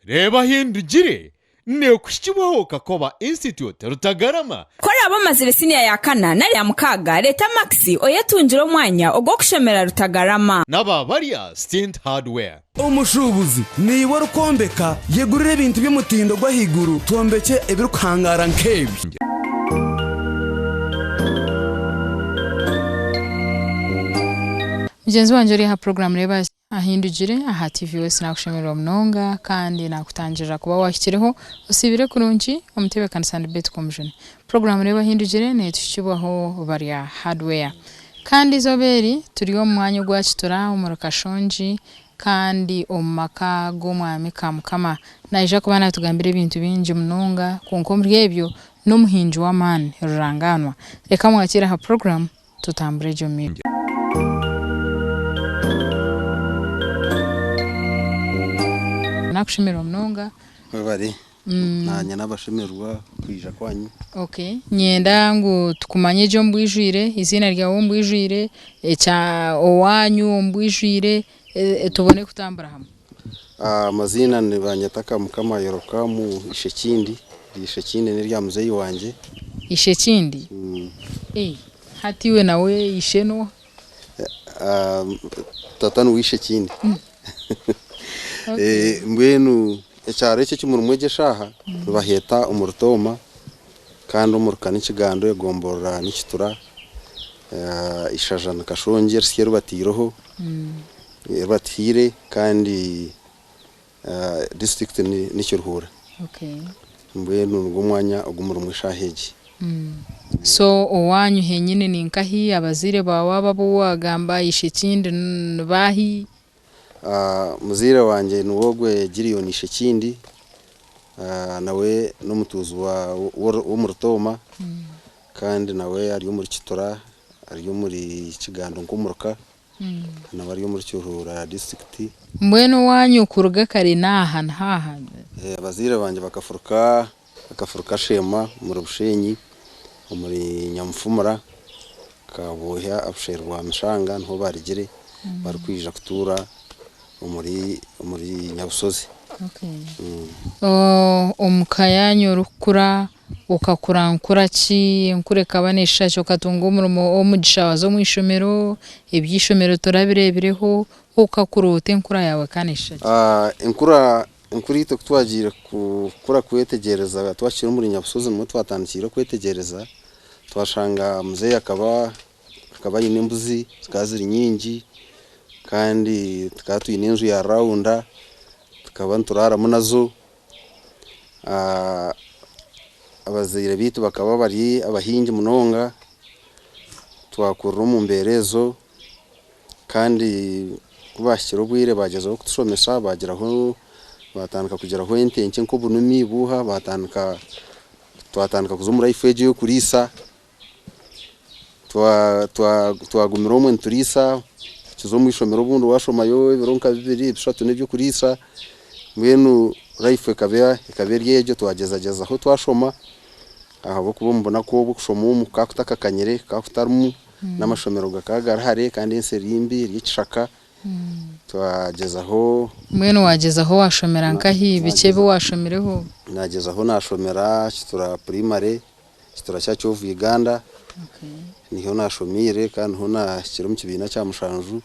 Reeba Ahindugire neekuhikibwaho Kakoba Institute Rutagarama. Ku oraabe omazire siniya ya kana nari ya mukaaga, reeta makisi oyetungire omwanya ogw'okushomera Rutagarama. N'aba barya Stint Hardware. Omushuubuzi, Niiwe orikwombeka, yegurire ebintu by'omutindo gw'ahaiguru twombekye ebirikuhangaara nk'ebi. Mugyenzi wangye ori aha puroguraamu Reeba Ahindugire aha TV West nakushemererwa munonga kandi nakutangirira kuba wahikireho osiibire kurungi omutebekanisa ndi Betty Komujuni. Puroguramu Reeba Ahindugire netuhikibwaho Barya Hardware. Kandi eizooba eri turi omu mwanya ogwa Kitura omuri Kashongi kandi omu maka g'omwami Kamukama. Naija kuba natugambira ebintu bingi munonga kwonka omuri ebyo n'omuhingi w'amaani rurangaanwa. Reka mwakiire aha puroguramu Tutambure gye omu maisho. Nakushemererwa munonga. Mwebare nanye nabashemererwa kwija kwanyu. Okay nyenda ngu tukumanye gye omu bwijwire, eiziina ryawe omu bwijwire, ekya owanyu omu bwijwire tubone kutambura hamwe. Amaziina nibanyeta Kamukama Yorokamu Ishekindi, Ishekindi n'erya muzeeyi wangye. Ishekindi? Hati iwe nawe ishe n'oha? Tata niwe Ishekindi. Mbwenu ekyaro eki eki murimu egi eshaaha nibaheeta omu Rutooma kandi omu Ruka n'Ekigando egomborora n'Ekitura, Ishaja ni Kashongi erisya eri bataireho. Rubatihaire kandi disiturikiti ni Kiruhura. Mbwenu nigwo mwanya ogu murimu eshaaha egi. So owaanyu henyini ni nkahi? Abazaire baawe abo abu waagamba Ishekindi ni baahi? Muzaire wangye niwe ogwe Gideon Ishekindi, nawe n'omutuuzi w'omuri Tooma kandi nawe ari omuri Kitura, ari omuri Kigando nk'omuruka. Nawe ari omuri Kiruhura disiturikiti. Mbwenu owanyu kuruga kare naaha nihaaha? Abazaire bangye bakafuruka bakafuruka Sheema omuri Bushenyi omuri Nyamufumura Kabwohya abusheri bwa Mishanga niho barugire barikwija kutuura omuri omuri Nyabusozi. Omuka yaanyu orikukura Okakura nkura ki? Enkura ekaba neeshusha ki? Okatunga omurimo omugisha waaza omu ishomero, eby'eishomero torabireebireho, okakura ota enkura yaawe ekaba neeshusha ki? Enkura enkura itwe ku twagiire kukura kwetegyereza twakiri omuri Nyabusozi nimwo twatandikiire kwetegyereza, twashanga muzeeyi akaba akaba aine embuzi zikaba ziri nyingi kandi tukaba twine enju ya rawunda tukaba nituraaramu nazo. Abazaire baitu bakaba bari abahingi munonga, twakurira omu mbeera ezo kandi ku baahikire obwire baagyezaho kutushomesa baagiraho baatandika kugiraho ente nkye nk'obunumi buuha baatandika twatandika kuza omu life egyo ey'okuriisa. Twagumire omwe nituriisa, tuza omu ishomero obundi waashomayo ebiro nka bibiri bishatu n'eby'okuriisa, mbwenu life ekaba ekaba eri egyo twagyezagyezaho twashoma ahabw'okuba omu bunaku obu okushoma omu kukaba kutakakanyire kukaba kutarimu n'amashomero gakaba gari hare kandi ensi eri mbi eri ekishaka twagyezaho. Mbwenu waagyezaho waashomera nkahi? Biki ebi waashomireho? Naagyezaho naashomera Kitura Primary. Kitura Church of Uganda niho nashomiire kandi niho nahikire omu kibiina kya mushanju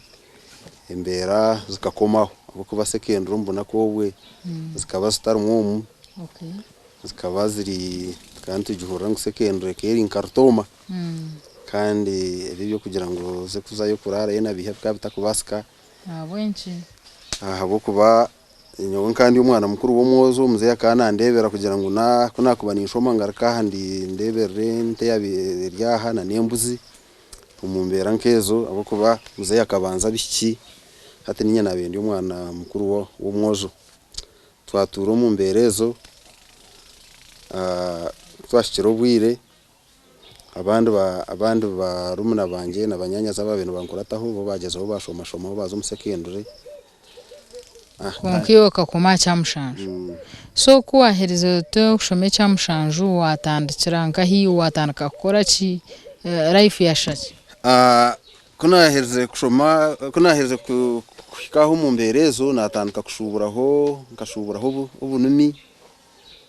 embeera zikakomaho ahabw'okuba secondary omu bunaku obwe zikaba zitarimu omu zikaba ziri tukaba nitugihurira ngu secondary ekaba eri nka Rutooma kandi ebi eby'okugira ngu oze kuzayo kuraarayo na biiha bikaba bitakubaasika. Ahabw'enki? Ahabw'okuba Nyowe nkaba ndi omwana mukuru w'omwojo, muzeeyi akaba nandeebera kugira ngu ku naakuba ninshoma ngaruke aha ndeeberere ente eyaabaire eri aha n'embuzi omu mbeera nk'ezo ahabw'okuba muzeeyi akabanza abishiki hati niinye naabaire ndi omwana mukuru w'omwojo. Twatuura omu mbeera ezo, ku twahikire obwire abandi abandi barumuna bangye na banyaanyazi abaabaire nibankurataho bo baagyezaho baashomashomaho baaza omu secondary. Kwonka iwe okakoma aha kyamushanju. So ku waaherize oti kushoma ekyamushanju waatandikira nkahi, waatandika kukora ki, life yashusha ki? Ku naaherize kushoma, ku naaherize kuhika aho omu mbeera ezo, naatandika kushuuburaho, nkashuuburaho obunimi,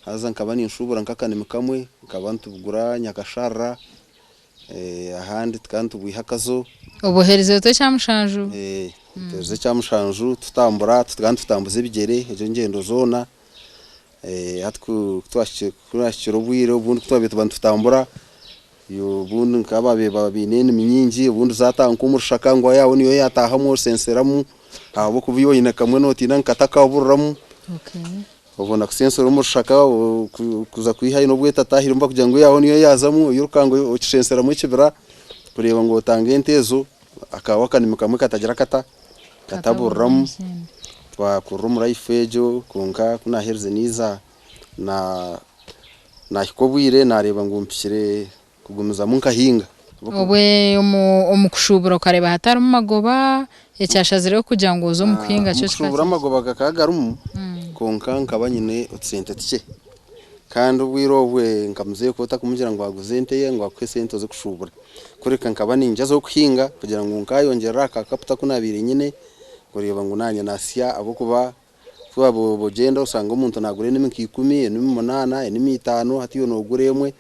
haza nkaba ninshuubura nk'akanimi kamwe, nkaba nitubugura Nyakasharara, ahandi tukaba nitubwiha Kazo. Obu oherize ota ekyamushanju? Mperize ekyamushanju tutambura, tukaba nitutambuza ebigyere ezo ngyendo zoona. Hati ku twahikire obwire obundi ku twabaire tuba nitutambura, obundi nk'ababaire baba baine enimi nyingi, obundi zaataaha nk'omu rushaka ngu yaawe niyo yaataahamu osenseramu, ahabw'okuba iwe oine kamwe nootiina ngu katakaburiramu, obona kusensera omu rushaka kuza kwihayo n'obu etataahiremu bakugira ngu eyaawe niyo yaazamu, oiruka okishenseramu ekibira kureeba ngu otanga ente ezo, akaawe akanimi kamwe katagira kata, kataburiramu. Twakurira omu life egyo kwonka ku naaherize naiza naahika obwire naareeba ngu mpikire kugumizamu nkahinga. Obwe omu kushuubura okareeba hatarimu magoba, ekyashazireho kugira ngu oze omu kuhinga kyo Omu kushuubura amagoba gakaba garimu kwonka nkaba nyine otusente tukye kandi obwire obwe nka muzeeyi ku otarikumugira ngu aguze ente ye ngu akuhe esente oze kushuubura kureka nkaba ningyezaho kuhinga kugira ngu nkayongyerera aha ka capital aku naabaire nyine kureeba ngu naanye naasya ahabw'okuba ku waaba ogyenda oshanga omuntu naagura enimi nka ikumi, enimi munaana, enimi itaano hati iwe noogura emwe,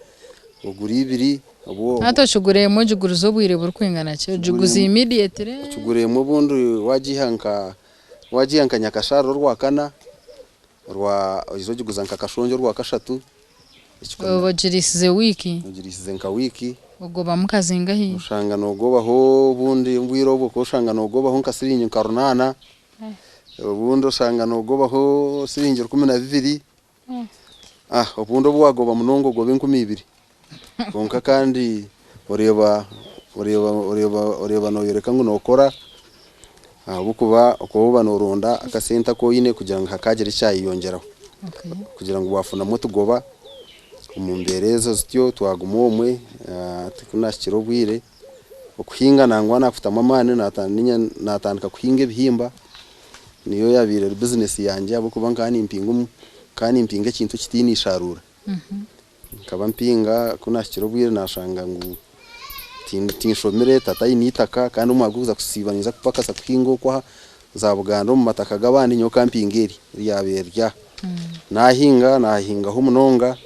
ogura ibiri obwo. Hati okigura emwe ogiguriza obwire burikwingana ki? Ogiguza immediately? Okigura emwe obundi waagiiha nka waagiiha nka Nyakasharara orwakana, orwa oija ogiguza nka Kashongye orwakashatu. Oba ogiriisize wiiki? Ogiriisize nka wiiki. Ogobamu nka zingahi? Oshanga noogobaho obundi obwire obwo okaba oshanga noogobaho nka siringi nka runaana, obundi oshanga noogobaho siringi 12, obundi obu waagoba munonga ogoba 2000. Kwonka kandi oreeba oreeba oreeba oreeba nooyoreka ngu nookora ahabw'okuba okaba oba nooronda akasente aku oine kugira ngu hakaagira ekyayeyongyeraho kugira ngu waafunamu otugoba. Omu mbeera ezo zityo twaguma omwe ku naahikire obwire, okuhinga nangwa naakutamu amaani naatandika kuhinga ebihimba, niyo yaabaire eri bizinesi yangye ahabw'okuba nkaba nimpinga ekintu ekitaine ishaaruura. Nkaba mpinga ku naahikire obwire naashanga ngu tinshomire, tata aine eitaka kandi omwaka ogurikuza kusiiba ninza kupakasa kuhinga okwo aha za Buganda omu mataka g'abandi nyowe kampinge eri eryabaire riri aha. Naahinga, naahingaho munonga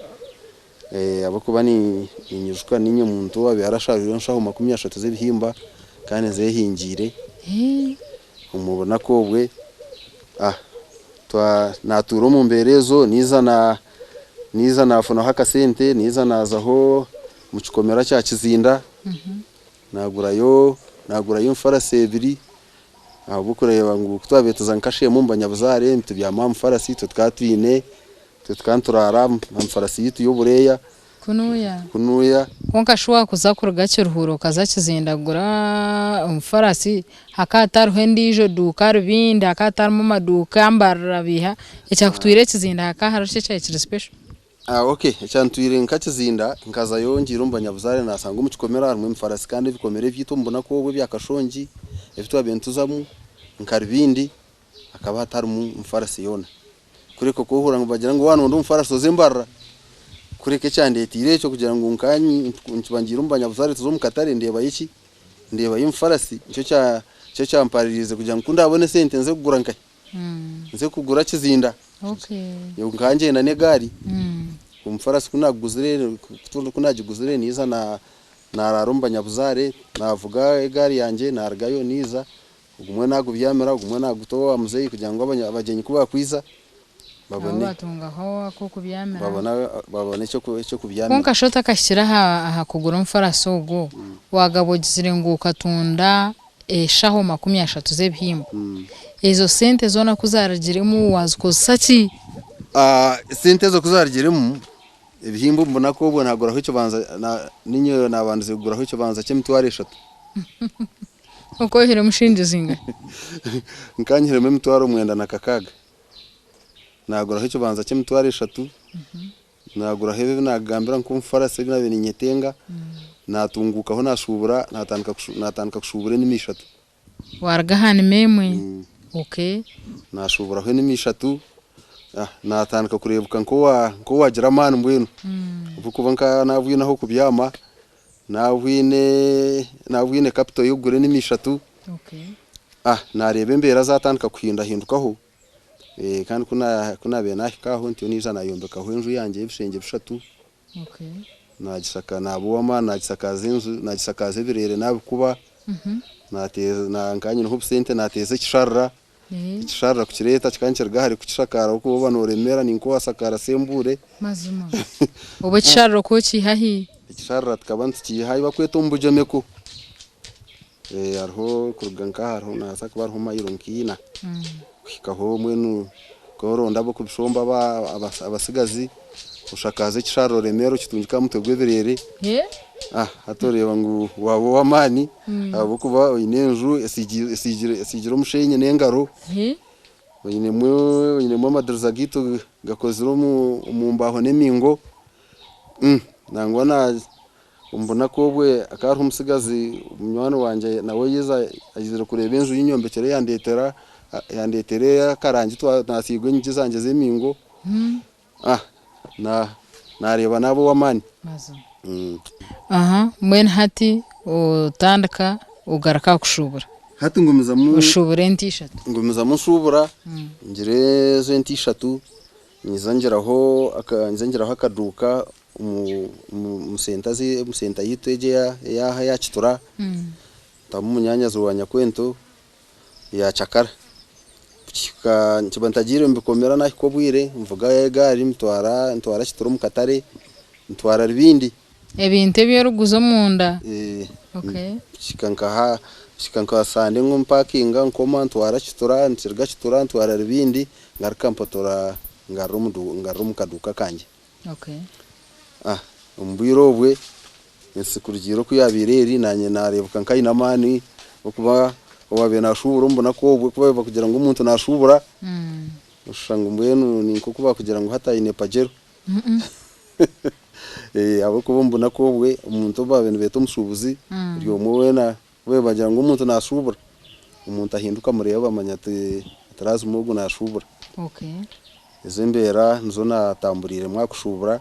ahabw'okuba ninyijuka niinye muntu owaabaire arasharuura enshaho 30 z'ebihimba kandi nzeehingiire omu bunaku obwe. Naatuura omu mbeera ezo naiza naiza naafunaho akasente, naiza naazaho omu kikomera kya Kizinda naagurayo naagurayo emifarasi ebiri ahabw'okureeba ngu ku twabaire tuza nka Sheema omu banyabuzaare nitubyama aha mufarasi itwe tukaba twine itwe tukaba nituraara aha mifarasi yaitu y'obureeya. Kunuya. Kunuya. Kwonka shi waakuza kuruga Kiruhura okaza Kizinda kugura omufarasi, hakaba hatariho endiijo duuka Rubindi, hakaba hatarimu maduuka Mbarara Biiha, ekyakutwire Kizinda hakaba hariho ki ekyabaire kiri special? Ah ok, ekyantwire nka Kizinda nkazayo ngiire omu banyabuzaare naashanga omu kikomera harimu emifarasi kandi ebikomera ebyaitu omu bunaku obwo ebya Kashongi ebi twabaire nituzamu nka Rubindi hakaba hatarimu mifarasi yoona. Kureka okwohura ngu nibagira ngu waaba noronda omufarasi oze Mbarara. Kureka ekyandeteire ekyo kugira ngu nkanye nkiba ngiire omu banyabuzaare tuze omu katare ndeebayo ki? Ndeebayo emifarasi nikyo kya nikyo kyampaririize kugira ngu ku ndaabone esente nze kugura nkahi? Nze kugura Kizinda. Nyowe nkaba ngyenda n'egaari, omufarasi ku naaguguzire ku naagiguzire naiza naaraara omu banyabuzaare naavuga egaari yangye naarugayo naiza. Ogumwe naagubyamira, ogumwe naaguta owa muzeeyi kugira ngu abagyenyi ku baakwiza Nabo babone batungaho ak'okubyamira. babone babone eky'okubyamira. Kwonka shi otakahikire aha aha kugura omufarasi ogwo, waagaba ogizire ngu okatunda eshaho 30 z'ebihimba. Ezo sente zoona ku zaarugiremu waazikozesa ki? Sente ezo ku zaarugiremu, ebihimba omu bunaku obwo naaguraho ekibanza, niinye naabandize kuguraho ekibanza ky'emitwaro 3. Okohire omushingi zingahi? Nkanyihiremu 96,000. Naguraho ekibanza ky'emitwaro 3, naguraho ebi nagambira nk'omufarasi ebi nabaire ninyetenga, natunguukaho nashuubura natandika natandika kushuubura enimi ishatu. Waruga aha nimi emwe? Okay. Nashuuburaho enimi ishatu, natandika kureebuka nk'owagira amaani mbwenu ahabw'okuba nkaba nabwine ah'okubyama. Naaba oine naaba oine capital y'okugura enimi ishatu, ah naareeba embeera zaatandika kuhindahindukaho kandi ku ku naabaire naahika aho ntyo naija naayombekaho enju yangye y'ebishengye bishatu, naaba ow'amaani naagisakaaza enju naagisakaaza ebireere naabikuba, naateeza nkaba nyineho obusente naateeza ekisharara, Ekisharara kukireeta kikaba nikiruga hare kukishakaara ahabw'okuba waaba nooremera ni nk'owaashakaara sembuure. Mazima. Obwo ekisharara okaba okiiha hi? Ekisharara tukaba nitukiiha ahi barikweta omu Bugyemeko. Hariho kuruga nk'aha hariho nihabaasa kuba hariho mayiro nk'ina kuhikaho mbwenu okaba oronda ab'okubishomba abatsigazi oshakaaze ekisharara oremere okitungike aha mutwe gw'ebireere. Hati oreeba ngu waaba ow'amaani ahabw'okuba oine enju esiigire omushenyi n'engaro, oinemu amadirisa gaitu gakozire omu mbaho n'emiingo. Nangwa omu bunaku obwo hakaba hariho omutsigazi munywani wangye nawe yaizire kureeba enju ei nyombekire yandeetera akarangi nasiiga enyigi zangye z'emiingo. Naareeba naaba ow'amaani. Aha, mbwenu hati otandika ogaruka aha kushuubura. Hati ngumizamu. Oshuubura ente ishatu. Ngumizamu nshuubura, ngira ezo ente ishatu, nyija ngiraho nyija ngiraho akaduuka omu senta yaitu egi ey'aha eya Kitura, ntamu munyaanyazi wa nyakwento. Yaacakara. Kihika nkiba ntagiire omu bikomera nahika obwire nvuga egaari ntwara ntwara Kitura omu katare ntwara Rubindi. Ebintu ebi orikuguza omunda? Okay. Kihika nkaha kihika nka Sande ngu mpakinga nkoma ntwara Kitura nkiruga Kitura ntwara Rubindi ngaruka mpotora ngarura omu ngarura omu kaduuka kangye. Okay. Ah omu bwire obwe ensi kurugiirira oku yaabaire eri naanye naareebeka nk'aine amaani ahabw'okuba owaabaire naashuubura omu bunaku obwe ku baabaire bakugira ngu omuntu naashuubura oshusha ngu mbwenu ni nk'oku baakugira ngu hati aine pajero ahabw'okuba omu bunaku obwe omuntu ou baabaire nibeeta omushuubuzi buri omwe weena ku baabaire bagira ngu omuntu naashuubura omuntu ahinduka amureeba bamanya ati lazima ogu naashuubura. Ezo embeera nizo naatamburiiremu aha kushuubura.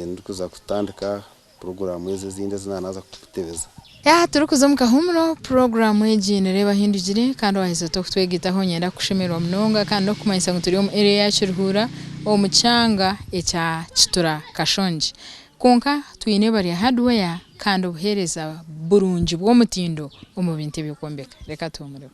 Ndikuza kutandika puroguraamu ezi ezindi ezi naaba naaza kukutebeza. Yaaha turikuza omu kahuumuro, puroguraamu egi nereeba ahindugire kandi waaheza ota okutwegitaho niinyenda kukushemererwa munonga kandi n'okukumanyisa ngu turi omu area ya Kiruhura omu kyanga ekya Kitura Kashongi. Kwonka twine Barya Hardware kandi obuheereza burungi bw'omutindo omu bintu eby'okwombeka. Reka tuhumureho.